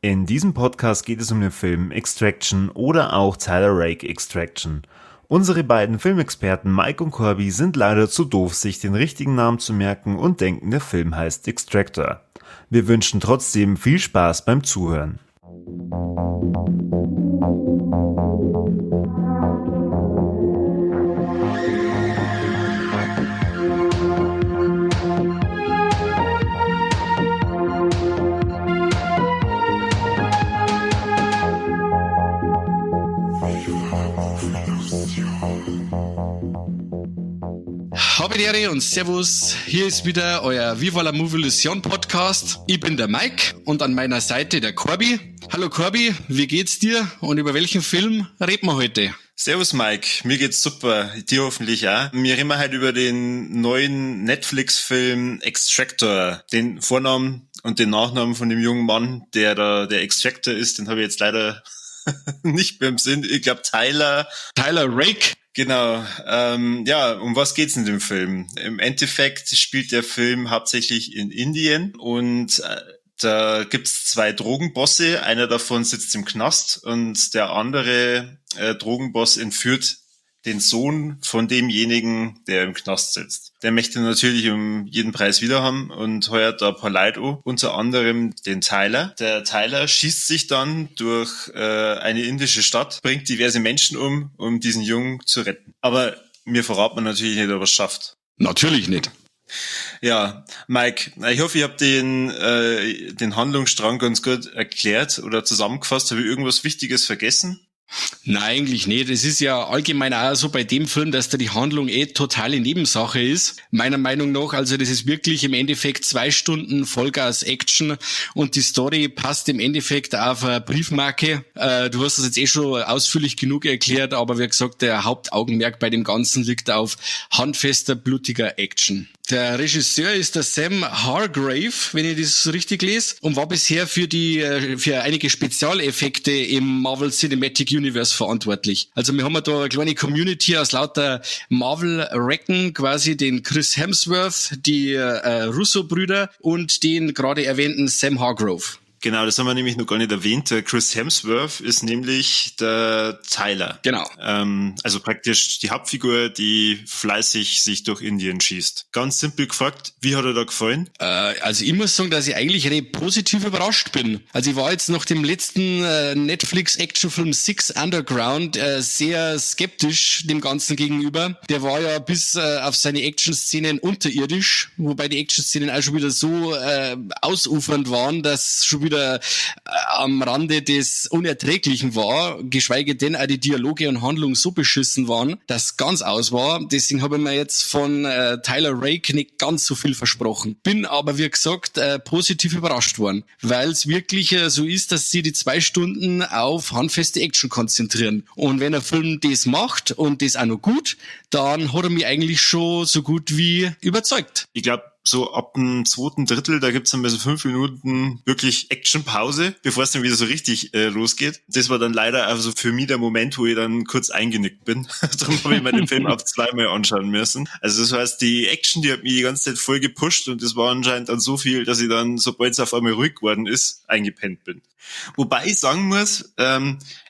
In diesem Podcast geht es um den Film Extraction oder auch Tyler Rake Extraction. Unsere beiden Filmexperten Mike und Corby sind leider zu doof, sich den richtigen Namen zu merken und denken, der Film heißt Extractor. Wir wünschen trotzdem viel Spaß beim Zuhören. Habidere und Servus, hier ist wieder euer Viva la Movolution Podcast. Ich bin der Mike und an meiner Seite der Corby. Hallo Corby, wie geht's dir und über welchen Film reden wir heute? Servus Mike, mir geht's super, dir hoffentlich auch. Wir reden heute über den neuen Netflix-Film Extractor. Den Vornamen und den Nachnamen von dem jungen Mann, der da der Extractor ist, den habe ich jetzt leider nicht mehr im Sinn. Ich glaube Tyler. Tyler Rake. Genau. Ja, um was geht's in dem Film? Im Endeffekt spielt der Film hauptsächlich in Indien und da gibt's zwei Drogenbosse. Einer davon sitzt im Knast und der andere Drogenboss entführt den Sohn von demjenigen, der im Knast sitzt. Der möchte natürlich um jeden Preis wieder haben und heuert da ein paar Leute an, unter anderem den Tyler. Der Tyler schießt sich dann durch eine indische Stadt, bringt diverse Menschen um, um diesen Jungen zu retten. Aber mir verrat man natürlich nicht, ob er es schafft. Natürlich nicht. Ja, Mike, ich hoffe, ich habe den Handlungsstrang ganz gut erklärt oder zusammengefasst. Habe ich irgendwas Wichtiges vergessen? Nein, eigentlich nicht. Es ist ja allgemein auch so bei dem Film, dass da die Handlung eh totale Nebensache ist. Meiner Meinung nach, also das ist wirklich im Endeffekt 2 Stunden Vollgas-Action und die Story passt im Endeffekt auf eine Briefmarke. Du hast das jetzt eh schon ausführlich genug erklärt, aber wie gesagt, der Hauptaugenmerk bei dem Ganzen liegt auf handfester, blutiger Action. Der Regisseur ist der Sam Hargrave, wenn ich das richtig lese, und war bisher für einige Spezialeffekte im Marvel Cinematic Universe verantwortlich. Also wir haben ja da eine kleine Community aus lauter Marvel-Recken, quasi den Chris Hemsworth, die Russo-Brüder und den gerade erwähnten Sam Hargrave. Genau, das haben wir nämlich noch gar nicht erwähnt. Der Chris Hemsworth ist nämlich der Tyler. Genau. Also praktisch die Hauptfigur, die fleißig sich durch Indien schießt. Ganz simpel gefragt, wie hat er da gefallen? Also ich muss sagen, dass ich eigentlich recht positiv überrascht bin. Also ich war jetzt nach dem letzten Netflix-Actionfilm Six Underground sehr skeptisch dem Ganzen gegenüber. Der war ja bis auf seine Action-Szenen unterirdisch, wobei die Action-Szenen auch schon wieder so ausufernd waren, dass schon wieder am Rande des Unerträglichen war, geschweige denn auch die Dialoge und Handlungen so beschissen waren, dass ganz aus war. Deswegen habe ich mir jetzt von Tyler Rake nicht ganz so viel versprochen. Bin aber, wie gesagt, positiv überrascht worden, weil es wirklich so ist, dass sie die 2 Stunden auf handfeste Action konzentrieren. Und wenn ein Film das macht und das auch noch gut, dann hat er mich eigentlich schon so gut wie überzeugt. Ich glaube, so ab dem zweiten Drittel, da gibt's dann mal so 5 Minuten wirklich Action-Pause, bevor es dann wieder so richtig losgeht. Das war dann leider also für mich der Moment, wo ich dann kurz eingenickt bin. Darum habe ich mir den Film auf zweimal anschauen müssen. Also das heißt, die Action, die hat mich die ganze Zeit voll gepusht und das war anscheinend dann so viel, dass ich dann, sobald es auf einmal ruhig geworden ist, eingepennt bin. Wobei ich sagen muss,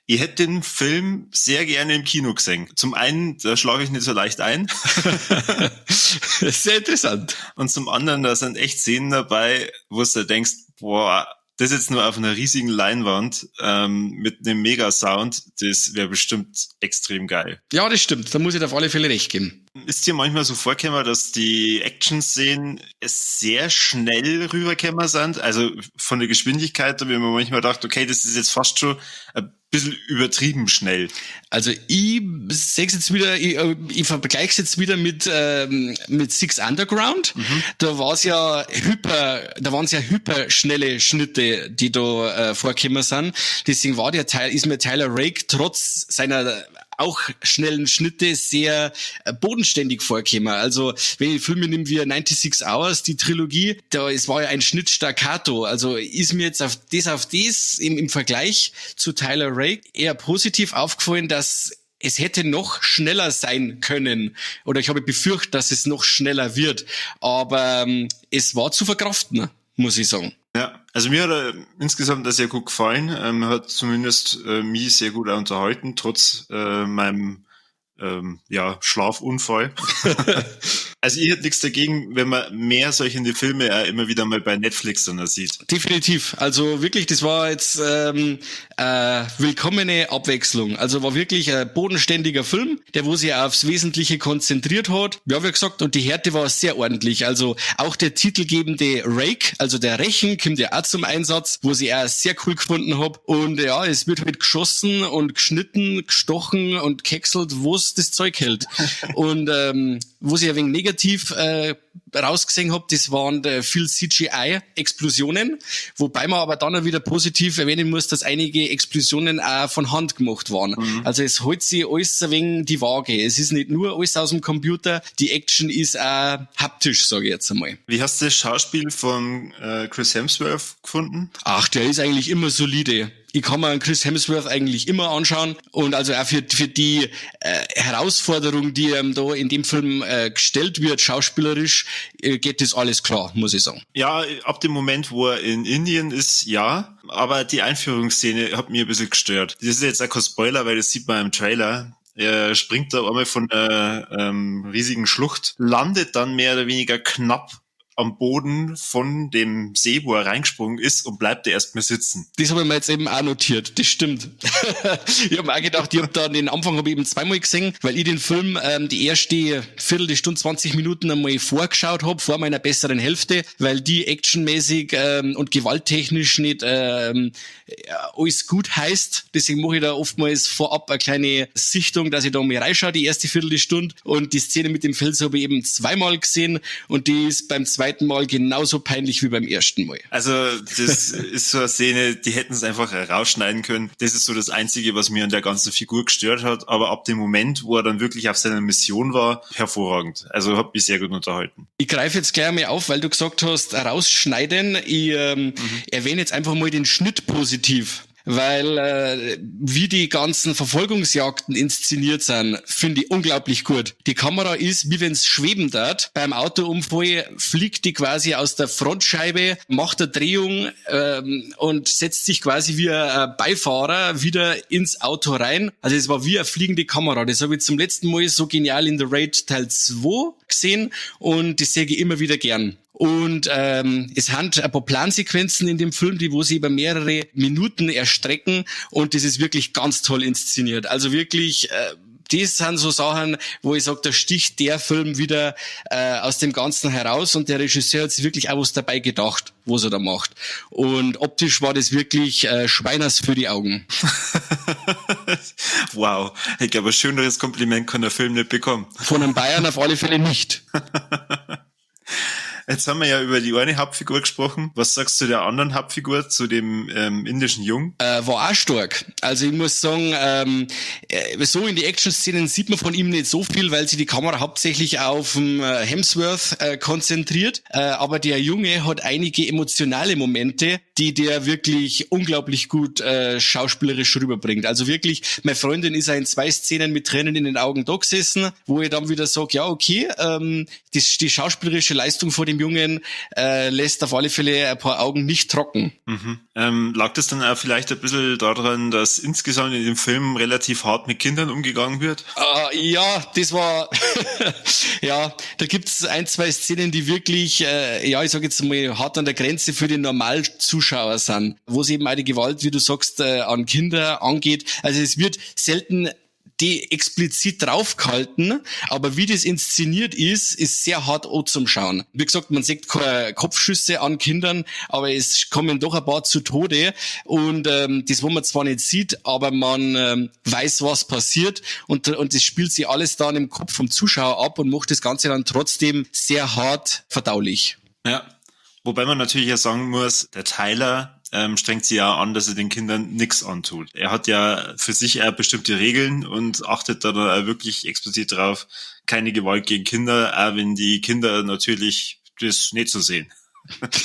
ich hätte den Film sehr gerne im Kino gesehen. Zum einen, da schlage ich nicht so leicht ein. Sehr interessant. Und zum anderen, da sind echt Szenen dabei, wo du denkst, boah, das jetzt nur auf einer riesigen Leinwand mit einem Mega-Sound, das wäre bestimmt extrem geil. Ja, das stimmt. Da muss ich dir auf alle Fälle recht geben. Ist dir manchmal so vorgekommen, dass die Action-Szenen sehr schnell rübergekommen sind? Also von der Geschwindigkeit, da wie man manchmal dachte, okay, das ist jetzt fast schon ein bisschen übertrieben schnell. Also ich seh's jetzt wieder, ich vergleich's jetzt wieder mit Six Underground. Mhm. Da war's ja da waren's ja hyperschnelle Schnitte, die da vorgekommen sind. Deswegen war ist mir Tyler Rake trotz seiner auch schnellen Schnitte sehr bodenständig vorgekommen. Also wenn ich Filme nehme wie 96 Hours, die Trilogie, da es war ja ein Schnitt staccato. Also ist mir jetzt auf das im Vergleich zu Tyler Rake eher positiv aufgefallen, dass es hätte noch schneller sein können. Oder ich habe befürchtet, dass es noch schneller wird. Aber es war zu verkraften, muss ich sagen. Ja, also mir hat er insgesamt das sehr gut gefallen. Hat zumindest mich sehr gut unterhalten, trotz meinem ja, Schlafunfall. Also ich hätte nichts dagegen, wenn man mehr solche Filme auch immer wieder mal bei Netflix dann sieht. Definitiv. Also wirklich, das war jetzt willkommene Abwechslung. Also war wirklich ein bodenständiger Film, der wo sich aufs Wesentliche konzentriert hat. Ja, wie gesagt, und die Härte war sehr ordentlich. Also auch der titelgebende Rake, also der Rechen, kommt ja auch zum Einsatz, wo ich auch sehr cool gefunden hab. Und ja, es wird halt geschossen und geschnitten, gestochen und gehäckselt, wo's das Zeug hält. Und wo ich ein wenig negativ rausgesehen hab, das waren viel CGI-Explosionen, wobei man aber dann auch wieder positiv erwähnen muss, dass einige Explosionen auch von Hand gemacht waren. Also es hält sich alles ein wenig die Waage. Es ist nicht nur alles aus dem Computer, die Action ist auch haptisch, sage ich jetzt einmal. Wie hast du das Schauspiel von Chris Hemsworth gefunden? Ach, der ist eigentlich immer solide. Ich kann mir einen Chris Hemsworth eigentlich immer anschauen und also auch für die Herausforderung, die ihm da in dem Film gestellt wird, schauspielerisch, geht das alles klar, muss ich sagen. Ja, ab dem Moment, wo er in Indien ist, ja, aber die Einführungsszene hat mir ein bisschen gestört. Das ist jetzt auch kein Spoiler, weil das sieht man im Trailer. Er springt da einmal von einer riesigen Schlucht, landet dann mehr oder weniger knapp am Boden von dem See, wo er reingesprungen ist, und bleibt er erstmal sitzen. Das habe ich mir jetzt eben auch notiert. Das stimmt. Ich habe mir auch gedacht, ich habe da den Anfang hab ich eben zweimal gesehen, weil ich den Film die erste Viertelstunde, 20 Minuten einmal vorgeschaut hab, vor meiner besseren Hälfte, weil die actionmäßig und gewalttechnisch nicht alles gut heißt. Deswegen mache ich da oftmals vorab eine kleine Sichtung, dass ich da mal reinschaue, die erste Viertelstunde. Und die Szene mit dem Fels habe ich eben zweimal gesehen und die ist beim zweiten Mal genauso peinlich wie beim ersten Mal. Also das ist so eine Szene, die hätten es einfach rausschneiden können. Das ist so das Einzige, was mir an der ganzen Figur gestört hat. Aber ab dem Moment, wo er dann wirklich auf seiner Mission war, hervorragend. Also hat mich sehr gut unterhalten. Ich greife jetzt gleich mal auf, weil du gesagt hast, rausschneiden. Ich erwähne jetzt einfach mal den Schnitt positiv. Weil wie die ganzen Verfolgungsjagden inszeniert sind, finde ich unglaublich gut. Die Kamera ist, wie wenn's schweben darf. Beim Autounfall fliegt die quasi aus der Frontscheibe, macht eine Drehung und setzt sich quasi wie ein Beifahrer wieder ins Auto rein. Also es war wie eine fliegende Kamera. Das habe ich zum letzten Mal so genial in The Raid Teil 2 gesehen und das sehe ich immer wieder gern. Und es sind ein paar Plansequenzen in dem Film, die wo sie über mehrere Minuten erstrecken und das ist wirklich ganz toll inszeniert. Also wirklich, das sind so Sachen, wo ich sag, da sticht der Film wieder aus dem Ganzen heraus und der Regisseur hat sich wirklich auch was dabei gedacht, was er da macht. Und optisch war das wirklich Schweiners für die Augen. Wow, ich glaube, ein schöneres Kompliment kann der Film nicht bekommen. Von einem Bayern auf alle Fälle nicht. Jetzt haben wir ja über die eine Hauptfigur gesprochen. Was sagst du der anderen Hauptfigur, zu dem indischen Jungen? War auch stark. Also ich muss sagen, so in die Action-Szenen sieht man von ihm nicht so viel, weil sich die Kamera hauptsächlich auf den Hemsworth konzentriert. Aber der Junge hat einige emotionale Momente, die der wirklich unglaublich gut schauspielerisch rüberbringt. Also wirklich, meine Freundin ist auch in 2 Szenen mit Tränen in den Augen da gesessen, wo ich dann wieder sag, ja okay, die schauspielerische Leistung vor dem Jungen lässt auf alle Fälle ein paar Augen nicht trocken. Mhm. Lag das dann auch vielleicht ein bisschen daran, dass insgesamt in dem Film relativ hart mit Kindern umgegangen wird? Ja, das war ja, da gibt's 1, 2 Szenen, die wirklich, ja, ich sag jetzt mal, hart an der Grenze für den Normalzuschauer sind, wo es eben auch die Gewalt, wie du sagst, an Kinder angeht. Also es wird selten die explizit draufgehalten, aber wie das inszeniert ist, ist sehr hart auch zum Schauen. Wie gesagt, man sieht keine Kopfschüsse an Kindern, aber es kommen doch ein paar zu Tode und das, wo man zwar nicht sieht, aber man weiß, was passiert und das spielt sich alles dann im Kopf vom Zuschauer ab und macht das Ganze dann trotzdem sehr hart verdaulich. Ja, wobei man natürlich ja sagen muss, der Tyler strengt sie ja an, dass er den Kindern nichts antut. Er hat ja für sich auch bestimmte Regeln und achtet da dann auch wirklich explizit drauf, keine Gewalt gegen Kinder, auch wenn die Kinder natürlich das nicht so sehen.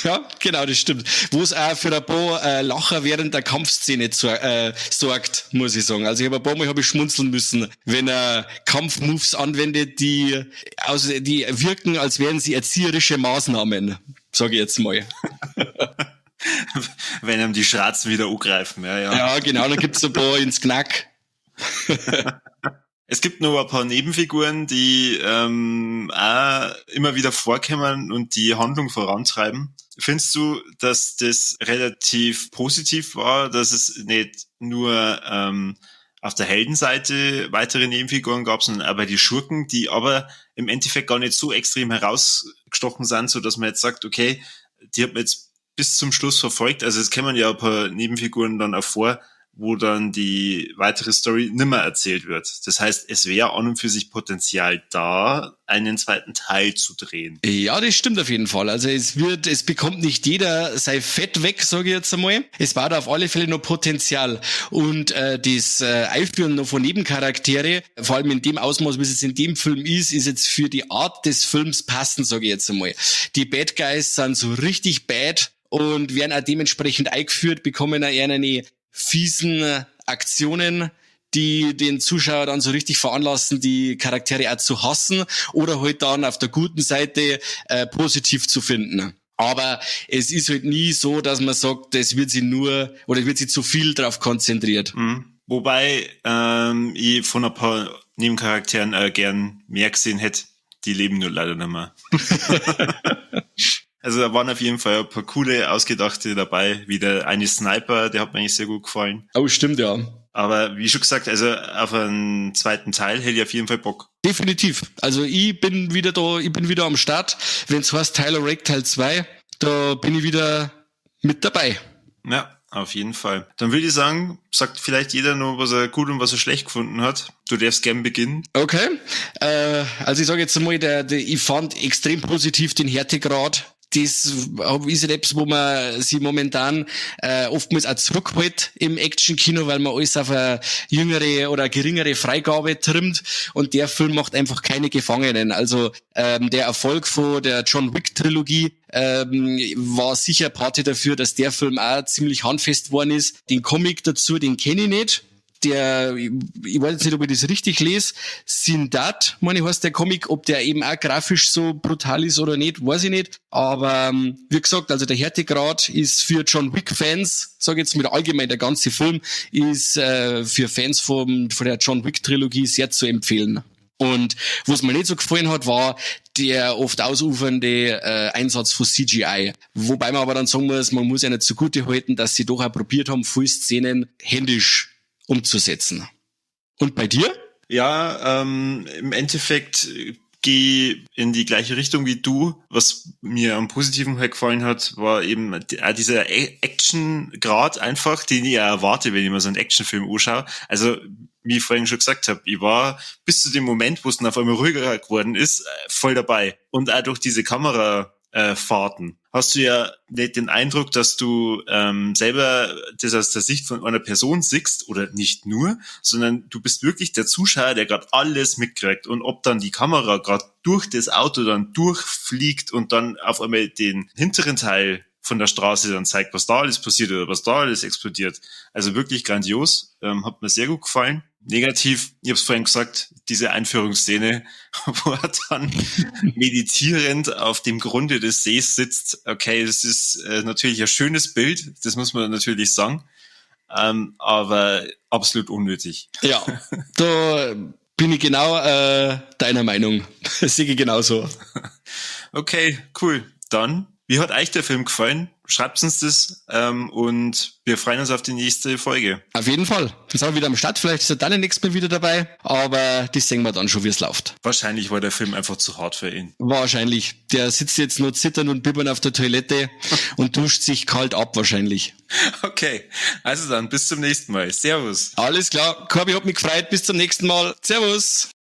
Ja, genau, das stimmt. Wo es auch für ein paar Lacher während der Kampfszene sorgt, muss ich sagen. Also ich habe ein paar Mal hab ich schmunzeln müssen, wenn er Kampfmoves anwendet, die wirken, als wären sie erzieherische Maßnahmen, sage ich jetzt mal. Wenn ihm die Schratzen wieder angreifen, ja, ja. Ja, genau, dann gibt's ein paar ins Knack. Es gibt noch ein paar Nebenfiguren, die auch immer wieder vorkommen und die Handlung vorantreiben. Findest du, dass das relativ positiv war, dass es nicht nur auf der Heldenseite weitere Nebenfiguren gab, sondern auch bei die Schurken, die aber im Endeffekt gar nicht so extrem herausgestochen sind, so dass man jetzt sagt, okay, die hat man jetzt bis zum Schluss verfolgt. Also es kämen ja ein paar Nebenfiguren dann auch vor, wo dann die weitere Story nimmer erzählt wird. Das heißt, es wäre an und für sich Potenzial da, einen zweiten Teil zu drehen. Ja, das stimmt auf jeden Fall. Also es bekommt nicht jeder sein Fett weg, sage ich jetzt einmal. Es war da auf alle Fälle noch Potenzial. Und das Einführen noch von Nebencharaktere, vor allem in dem Ausmaß, wie es jetzt in dem Film ist, ist jetzt für die Art des Films passend, sage ich jetzt einmal. Die Bad Guys sind so richtig bad und werden auch dementsprechend eingeführt, bekommen auch eher eine fiesen Aktionen, die den Zuschauer dann so richtig veranlassen, die Charaktere auch zu hassen oder halt dann auf der guten Seite positiv zu finden. Aber es ist halt nie so, dass man sagt, es wird sich nur oder wird sich zu viel drauf konzentriert. Mhm. Wobei ich von ein paar Nebencharakteren gern mehr gesehen hätte. Die leben nur leider nicht mehr. Also da waren auf jeden Fall ein paar coole, ausgedachte dabei, wie der eine Sniper, der hat mir eigentlich sehr gut gefallen. Oh, stimmt, ja. Aber wie schon gesagt, also auf einen zweiten Teil hätte ich auf jeden Fall Bock. Definitiv. Also ich bin wieder da, ich bin wieder am Start. Wenn's heißt Tyler Rake Teil 2, da bin ich wieder mit dabei. Ja, auf jeden Fall. Dann würde ich sagen, sagt vielleicht jeder nur, was er gut und was er schlecht gefunden hat. Du darfst gern beginnen. Okay. Also ich sage jetzt mal, ich fand extrem positiv den Härtegrad. Das ist etwas, wo man sich momentan oftmals auch zurückhält im Action-Kino, weil man alles auf eine jüngere oder geringere Freigabe trimmt und der Film macht einfach keine Gefangenen. Also der Erfolg von der John Wick-Trilogie war sicher Party dafür, dass der Film auch ziemlich handfest worden ist. Den Comic dazu, den kenne ich nicht. Der, ich weiß jetzt nicht, ob ich das richtig lese, Sindat, meine ich, heißt der Comic, ob der eben auch grafisch so brutal ist oder nicht, weiß ich nicht. Aber wie gesagt, also der Härtegrad ist für John Wick-Fans, sag ich jetzt mal allgemein, der ganze Film ist für Fans von der John Wick-Trilogie sehr zu empfehlen. Und was mir nicht so gefallen hat, war der oft ausufernde Einsatz von CGI. Wobei man aber dann sagen muss, man muss ja nicht zugute halten, dass sie doch auch probiert haben, viele Szenen händisch umzusetzen. Und bei dir? Ja, im Endeffekt gehe in die gleiche Richtung wie du. Was mir am Positiven halt gefallen hat, war eben dieser Action-Grad einfach, den ich ja erwarte, wenn ich mir so einen Actionfilm anschaue. Also, wie ich vorhin schon gesagt habe, ich war bis zu dem Moment, wo es dann auf einmal ruhiger geworden ist, voll dabei. Und auch durch diese Kamerafahrten hast du ja nicht den Eindruck, dass du selber das aus der Sicht von einer Person siehst, oder nicht nur, sondern du bist wirklich der Zuschauer, der gerade alles mitkriegt. Und ob dann die Kamera gerade durch das Auto dann durchfliegt und dann auf einmal den hinteren Teil von der Straße dann zeigt, was da alles passiert oder was da alles explodiert. Also wirklich grandios, hat mir sehr gut gefallen. Negativ, ich hab's vorhin gesagt, diese Einführungsszene, wo er dann meditierend auf dem Grunde des Sees sitzt. Okay, das ist natürlich ein schönes Bild, das muss man natürlich sagen, aber absolut unnötig. Ja, da bin ich genau deiner Meinung. Das sehe ich genauso. Okay, cool. Dann, wie hat euch der Film gefallen? Schreibt uns das und wir freuen uns auf die nächste Folge. Auf jeden Fall. Dann sind wir wieder am Start. Vielleicht ist er dann nächstes Mal wieder dabei, aber das sehen wir dann schon, wie es läuft. Wahrscheinlich war der Film einfach zu hart für ihn. Wahrscheinlich. Der sitzt jetzt nur zitternd und bibbern auf der Toilette und duscht sich kalt ab wahrscheinlich. Okay, also dann bis zum nächsten Mal. Servus. Alles klar. Corby hat mich gefreut. Bis zum nächsten Mal. Servus.